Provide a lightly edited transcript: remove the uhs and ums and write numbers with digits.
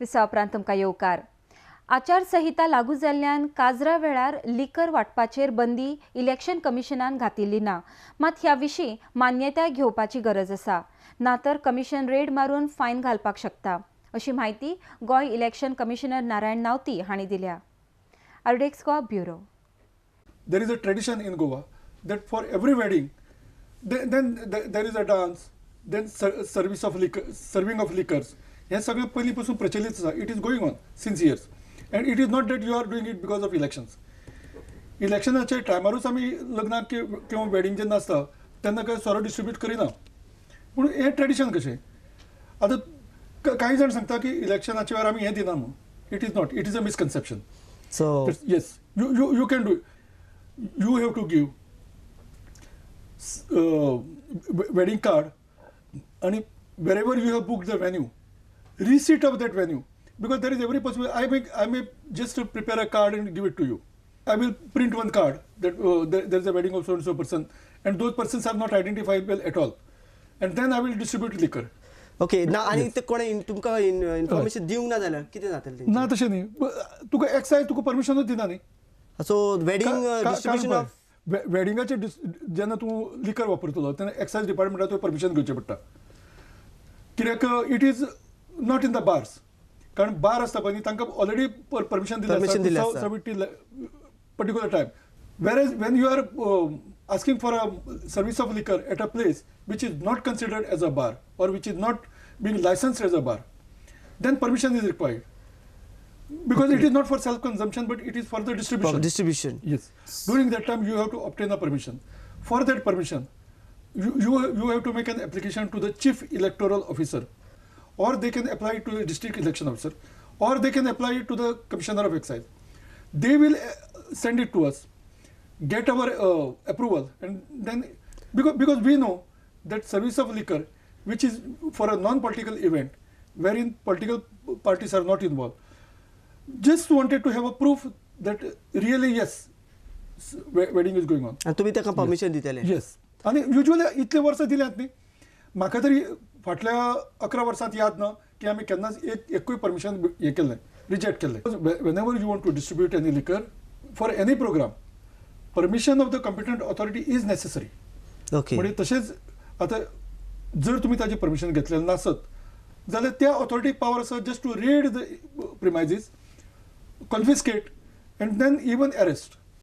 विसवा उपरांत तुमकां येवकार. आचारसंहिता लागू जाल्ल्यान काजरा वेळार लिकर वांटपाचेर बंदी इलेक्शन कमिशनान घातिल्ली ना. मात ह्या विशीं मान्यताय घेवपाची गरज आसा. ना तर कमिशन रेड मारून फायन घालपाक शकता, अशी म्हायती गोंय इलेक्शन कमिशनर नारायण नावती हांणी दिल्या. RDX Goa bureau. There is a tradition in Goa that for every wedding, then there is a dance, then service of liquor, serving of liquors. हें सगळें पयलीं पासून प्रचलित आसा. It is going on since years and it is not that you are doing it because of elections. इलेक्शनाच्या टायमारूच आमी लग्नाक किंवा wedding जेन्ना आसता तेन्ना काय सोरो डिस्ट्रिब्यूट करिना, पूण हें ट्रेडिशन कशें. आतां कांय जाण सांगता की इलेक्शनाच्या वेळार आमी हें दिना म्हणून. It is not, it is a misconception. So yes, you can do. You have to give wedding card and wherever you have booked the venue, receipt of that venue, because there is every possibility. I may just prepare a card and give it to you. I will print one card that there is a wedding of so and so person, and those persons are not identifiable at all, and then I will distribute liquor. Okay ना. आनी ते कोणे तुमकां information दिवंक ना जाल्यार कितें जातलें? ना तशें न्ही, तुका एक्सायज तुका परमिशनूच दिना न्ही. सो वेडिंग डिस्ट्रिब्युशन ऑफ वेडिंगाचे जेन्ना तूं लिकर वापरतलो तेन्ना एक्सायज डिपार्टमेंटाक तुवें परमिशन घेवचें पडटा, कित्याक it is not in the bars. कारण बार आसता पळय न्ही, तांकां ऑलरेडी परमिशन दिलें आसता particular time. Whereas when you are asking for a service of liquor at a place which is not considered as a bar or which is not being licensed as a bar, then permission is required. Because it is not for self-consumption, but it is for the distribution. For distribution. Yes. During that time, you have to obtain a permission. For that permission, you have to make an application to the chief electoral officer, or they can apply to the district election officer, or they can apply to the commissioner of excise. They will send it to us, get our approval, and then because we know that service of liquor, which is for a non-political event, wherein political parties are not involved, just wanted to have a proof that really yes, wedding is going on. And तुम्ही ताका permission दितले? Yes. आनी usually इतले वर्सां दिल्यात न्ही, म्हाका तरी फाटल्या 11 वर्सांत याद ना की आमी केन्नाच एकूय परमिशन हें केल्लें, रिजेक्ट केल्लें. Whenever you want to distribute any liquor for any program, permission of the competent authority is necessary. Okay. म्हणजे तशेंच आतां जर तुमी ताजें परमिशन घेतलेलें नासत जाल्यार त्या ऑथॉरिटीक पावर आसा just to raid the premises, confiscate and then even arrest.